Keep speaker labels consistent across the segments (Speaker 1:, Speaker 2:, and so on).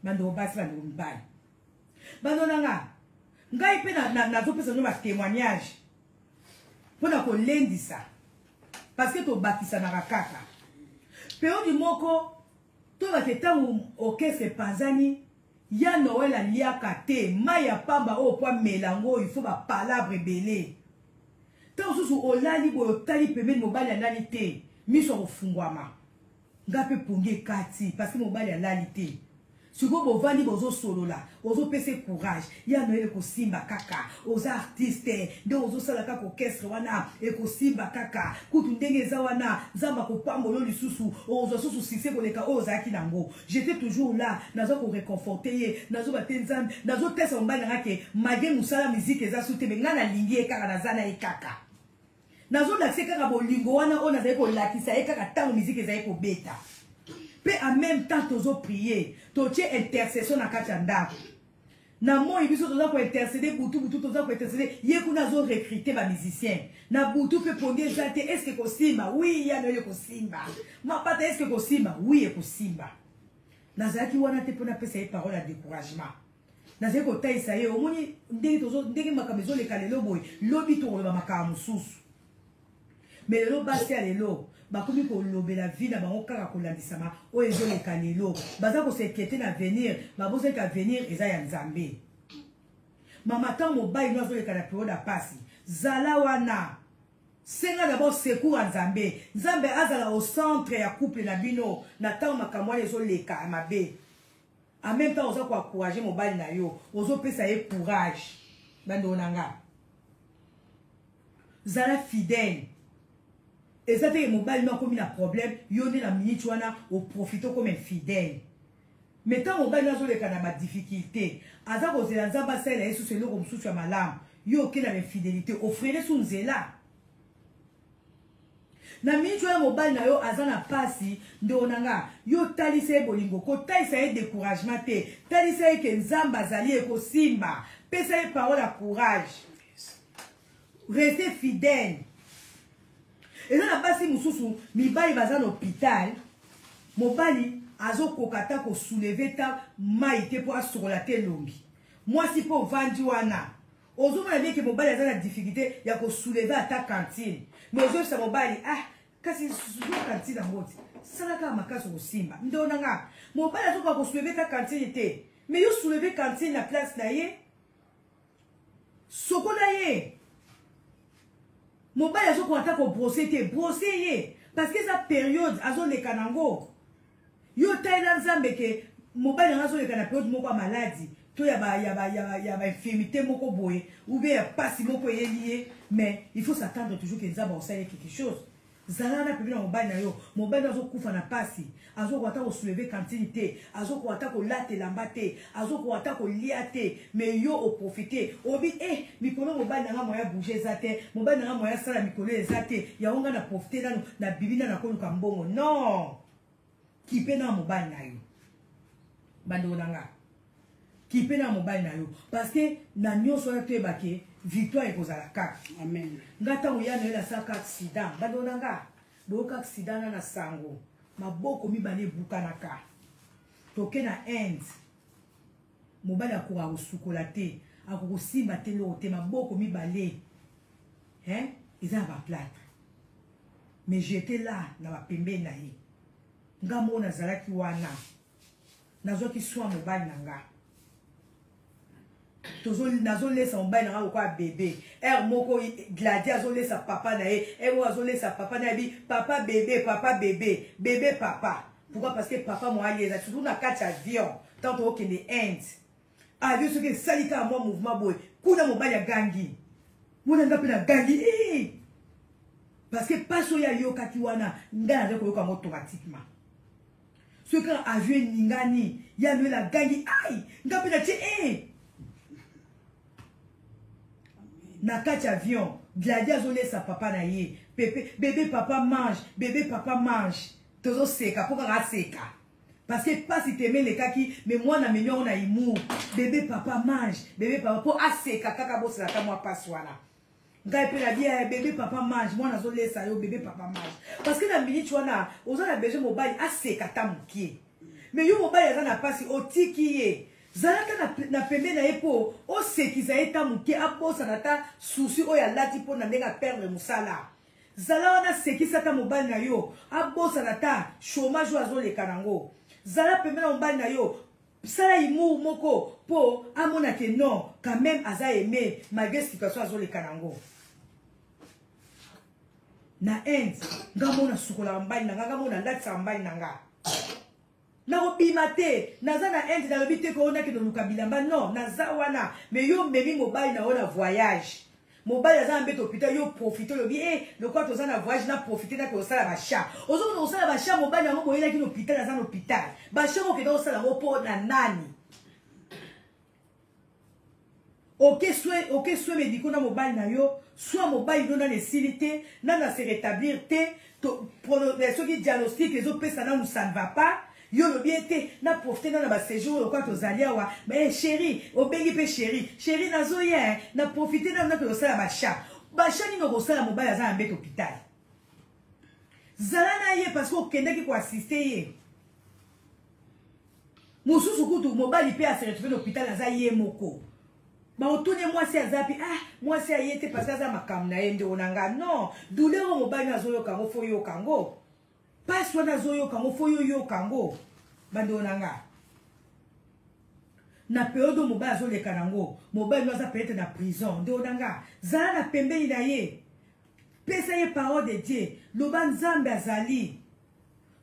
Speaker 1: Bandeko basi, bandeko mibali, bando na nga, ngai mpe nazopesa bino batémoignage mpo na kolendisa, parce que tobakisanaka kaka. Periode moko toyebake, ntango orchestre epanzani, ya Noel aliaka te mai ya pamba oyo po amela yango, il faut bapalabre ebele. Ntango mosusu olali boye, otali pembeni, mobali alali te, miso akofungwama. Nga mpe pongi ekati parce que mobali alali te. Sikoyo bovandi, bozosolola, ozopesa courage: ya Noel, ekosimba kaka, oza artiste nde ozosala kaka orchestre wana, ekosimba kaka. Kutu ndenge eza wana, Nzambe akopambola lisusu, okozwa susu succès koleka oyo ozalaki nango. J'étais toujours là, naza koréconforter ye, nazoba te Nzambe, nazotesa mobali nanga ke malgré mosala musique eza su te, me ngai nalingi ye kaka, naza na ye kaka, nazolakisa kaka bolingo wana oyo nazali kolakisa ye kaka ntango miziki ezali kobeta. Mpe en même temps tozoprier, totie intercession na kati ya ndako. Na moi biso toza kointercéder, butu butu toza kointercéder, ye kuna azorecruter bamusicien. Na butu mpe pongi eza te. Est-ce kosimba? Oui, ya Noel, ekosimba. Mapata, est-ce kosimba? Oui, ekosimba. Nazalaki wana te mpo napesa ye parole ya découragement. Nazali kotalisa ye: omoni ndenge ndenge makambo ezoleka lelo boye, lobi tokoloba makambo mosusu. Mais lelo, basi ya lelo bakomi kolobela vie na bango kaka kolandisama oyo ezoleka lelo. Baza kos'inquiéter na avenir, babosaki avenir eza ya Nzambe. Mama, ntango mobali no azoleka na periode ya pasi, zala wana, senga d'abord secours ya Nzambe. Nzambe azala au centre ya couple na bino na ntango makambo wana ezoleka ya mabe. En même temps oza koencourager mobali na yo, ozopesa ye courage. Bandeko na nga, zala fidèle. Eza teke mobali no akomi na problème, yo nde na minute wana oprofiter, okoma infidèle. Mais ntango mobali no azoleka na badifficulté, aza kozela Nzambe asalela ye susu eloko mosusu ya malamu, yo oke na bainfidélité, ofreiner su nzela. Na miniti wana mobali na yo aza na pasi, ndeko na nga, yo talisa ye bolingo, kotalisa ye découragement te. Talisa ye ke Nzambe azali, ekosimba. Pesa ye parole ya courage, reste fidèle. Eza na basi mosusu, mibali baza na hôpital, mobali azokoka ata kosoulever ta mai te mpo asokola te elongi. Mwasi mpo ovandi wana, ozomona bien ke mobali aza na difficulté ya kosoulever ata cantine, mais ozoyebisa mobali: ah, kasi zwa cantine yango ti, sala kaka makasi, kosimba. Ndeko na nga, mobali azokoka kosoulever ta cantine te, mais yo soulever cantine na place na ye, sokola ye. Mobali azokoka ata kobrosser te, brosser ye, parce que eza période azoleka nango. Yo talela Nzambe ke mobali nanga azoleka na période moko ya maladie to ya bainfirmité moko boye ou bien ya pasi moko eyeli ye, mais il faut s'attendre toujours ke Nzambe akosala quelque chose. Zala wana pembeni na mobali na yo. Mobali azokufa na pasi, azokoka ata kosoulever cantine te, azokoka ata kolata elamba te, azokoka ata kolia te, mais yo oprofiter, obi e mikolo mobali na nga moya bouge eza te, mobali na nga moya asala mikolo eza te, yango nga na profiter nanu na bibi na nakoluka mbongo. Non, kipe na mobali na yo. Bandeko na nga, kipe na mobali na yo, parce que na nyonso wana toyebake victoire ekozala kaka.
Speaker 2: Amen.
Speaker 1: Nga ntango ya Noel asalaka accident, bandeko na nga, boyoka accident na sango, maboko mibale ebukanaka, toke na Inde. Mobali akoka kosukola te, akokosimba te eloko te, maboko mibale, hein? Eza na baplâtre, mais j'étais là na bapembeni na ye. Nga moko nazalaki wana, nazwaki soin mobali na nga, nazolesa mobali na nga lokola bébé. Heure moko Gladi azolesa papa na ye, heure moko azolesa papa na ye bi papa bébé, papa bébé, bébé papa. Pourquoi? Parce que papa moali eza surtout na kati ya avion. Ntango tokokende Inde, avion soki esali kaka mwa mouvement boye kuna, mobali agangi wana, nga mpe nagangi, parce que mpasi oyo ayokaki wana, ngai nazali koyoka yango automatiquement. Soki kaka avion eningani, ya Noel agangi ai, nga mpe natie e na kati avion. Gladi azolesa papa na ye pepe bébé, papa mange, bébé papa mange. Tozoseka mpo kaka aseka, parce que mpasi teme elekaki, mais mwana amemi yango na humour: bébé papa mange, bébé papa, mpo aseka kaka, bosalaka mwa mpasi wana. Ngai mpe nabi: bébé papa mange, mwana azolesa yo, bébé papa mange. Parce que na minute wana oza na besoin mobali aseka ata mokie. Mais yo mobali aza na pasi otiki ye. Zala ata na, na pembe na ye mpo osekisa ye ta moke abosana ata souci oyo alati mpo na ndenge aperdre mosala. Zala wana sekisa ata mobali na yo abosana ata chômage oyo azoleka nango. Zala pembe na mobali na yo sala humour moko mpo amona ke non quand même aza aimé malgré situation azoleka nango. Na Inde nga mona sukolaka mobali na nga, nga mona alatisaka mobali na nga. Nakobima te, naza na Inde, nalobi te ko nakende koluka bilamba, non, naza wana. Mais yo omemi mobali na yo na voyage, mobali aza na mbeto hôpital, yo profite olobi eh lokola toza na voyage na profite na kosala ba chat. Ozokende kosala ba chat, mobali yango boyelaki na hôpital, aza na hôpital, ba chat okende kosala yango mpo na nani? Oke soin, oke soin médicaux na mobali na yo, soin mobali no nanu esili te, nanu a se rétablir te, to, prono, eh, soki diagnostic ezopesa nanu ça ne va pas, yo olobi ete na profite nanu na ba séjour oyo lokola tozali awa, ba, eh, chéri, obengi pe chéri, chéri nazoya, eh, na profite nanu nake kosala ba chat. Ba chat nini okosala mobali aza na mbeto hôpital? Zala na ye parce que okendaki ko assister ye. Mosusu kutu mobali pe a se retrouver na hôpital aza ye moko. Baotuni mwasi aza pi, ah mwasi aye te parce que aza makambo na ye ndeko na nga. Non, douleur oyo mobali na azoyoka yango fo yoka yango. Pasi wana azoyoka yango fo yo yoka yango. Bandeko na nga. Na periode oyo mobali azoleka nango, mobali no aza peut-être na prison. Ndeko na nga, zala na pembeni na ye. Pesa ye parole de Dieu. Loba Nzambe azali.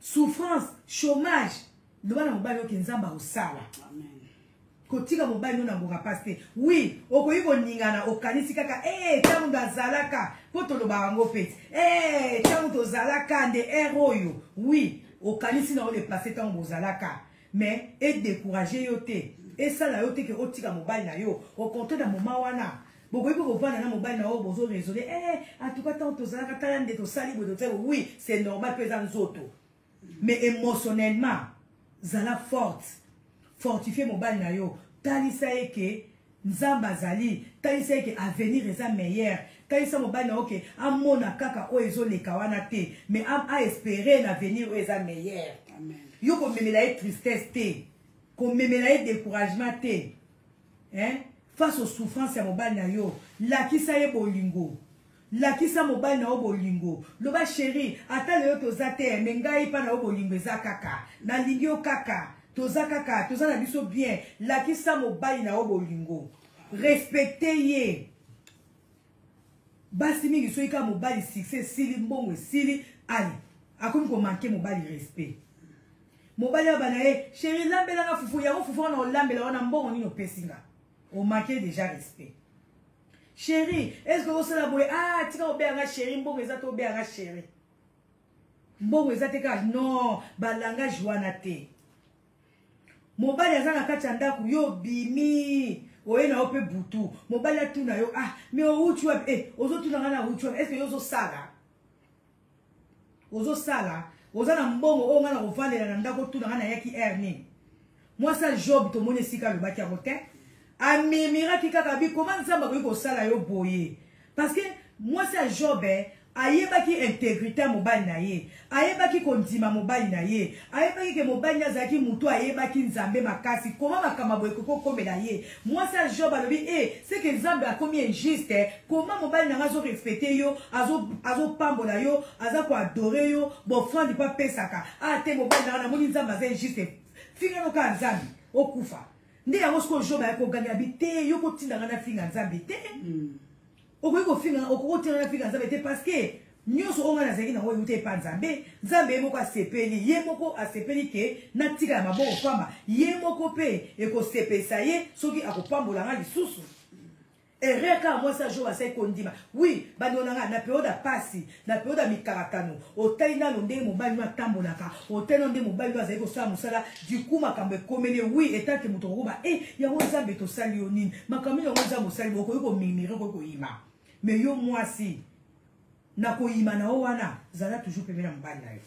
Speaker 1: Souffrance, chômage, loba na mobali oke Nzambe akosala. Kotika mobali no na ngonga pasi te. Oui, okoki koningana okanisi kaka eh tango ndo azalaka po tolobaka yango pe. Eh tango tozalaka nde heure oyo. Oui, okanisi na yo le passé tango bozalaka. Mais e décourager yo te. Esala yo te ke otika mobali na yo. Au contraire na moment wana bokoki mpe kovanda na mobali na yo bozo raisonner eh en tout cas tango tozalaka tala nde tosali boye tosali. Oui, c'est normal mpe eza nzoto. Mais émotionnellement zala forte, fortifie mobali na yo, talisa ye ke Nzambe azali, talisa ye ke avenir eza meilleur, talisa mobali na yo ke amona kaka oyo ezoleka wana te, mais a espérer na avenir oyo eza meilleur. Yo komemela ye tristesse te, komemela ye découragement te, hein? Face aux souffrances ya mobali na yo, lakisa ye bolingo. Lakisa mobali na yo bolingo. Loba chéri, ata lelo toza te, mais ngai pa na yo bolingo eza kaka. Nalingi yo kaka. Toza kaka, toza na biso bien. Lakisa mobali na yo bolingo. Respecte ye. Basi mingi soki kaka mobali succès esili, mbongo esili, allez, akomi ko manquer mobali respect. Mobali aba na ye, chéri lambelanga fufu, yango fufu wana olambela wana mbongo nini opesi nga? O manquer déjà respect. Chéri, est-ce que osala boye? Ah, tika obenga chéri, mbongo eza te obenga chéri. Mbongo eza te kaka non, ba langage wana te. Mobali aza na kati ya ndako, yo bimi. Oye na yo pe butu. Mobali atuna yo, ah, mais outi wapi? Eh, ozotuna nga na outi wapi? Est-ce que yo ozosala? Ozosala, oza na mbongo oyo nga na kovandela na ndako otuna nga nayaki heure nini? Mwasi ya Job tomoni esika alobaki yango te. Amirmiraki kaka bi koma Nzambe akoki kosala yo boye. Parce que mwasi ya Job ayebaki intégrité ya mobali na ye, ayebaki kondima mobali na ye, ayebaki ke mobali na azalaki mutu ayebaki Nzambe makasi, koma makambo boye ekoki kokomela ye. Mwasi ya Job alobi eh, c'est que Nzambe akomi injuste, koma mobali na nga azo respecter yo, azo pambola yo, aza ko adorer yo, bofrande pa pesaka. Ah te mobali na nga namoni Nzambe aza injuste. Finga no kaka Nzambe, okufa. Nde yango sikoyo Job ayaki kogangela bi te, yo kotinda nga nafinga Nzambe te. Okoki kofinga, okoki kotinda nga nafinga Nzambe te parce que nyonso oyo nga nazalaki nango euta epa Nzambe. Nzambe ye moko asepeli, ye moko asepeli ke natikala maboko pamba, ye moko pe ekosepelisa ye soki akopambola nga lisusu. Erreur kaka mwasi ya Job asali kondima. Oui, bandeko na nga, na periode ya pasi, na periode ya mikakatano, otali nano ndenge mobali no atambolaka, otali nano ndenge mobali no azali kosala mosala, du coup makambo ekomeli. Oui, etant que moto okokoba, eh, yango Nzambe tosali yo nini? Makambo nini yango Nzambe osali, okoki komurmurer, okoki koyima. Mais yo mwasi, na koyima na yo wana, zala toujours pembeni ya mobali na yo.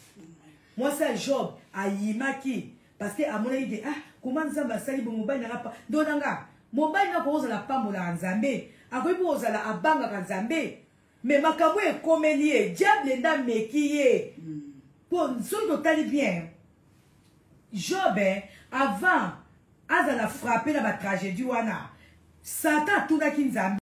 Speaker 1: Mwasi ya Job ayimaki parce que amonaki ke ah, comment Nzambe asali bo mobali na nga pa ndo na nga mobali na kozala pambolaka Nzambe, akoki mpe kozala abangaka Nzambe, mais makambo ekomeli ye, diable nde ameki ye. Po soki totali bien, Job avant azala frappé na batragédie wana, Satan atunaki Nzambe.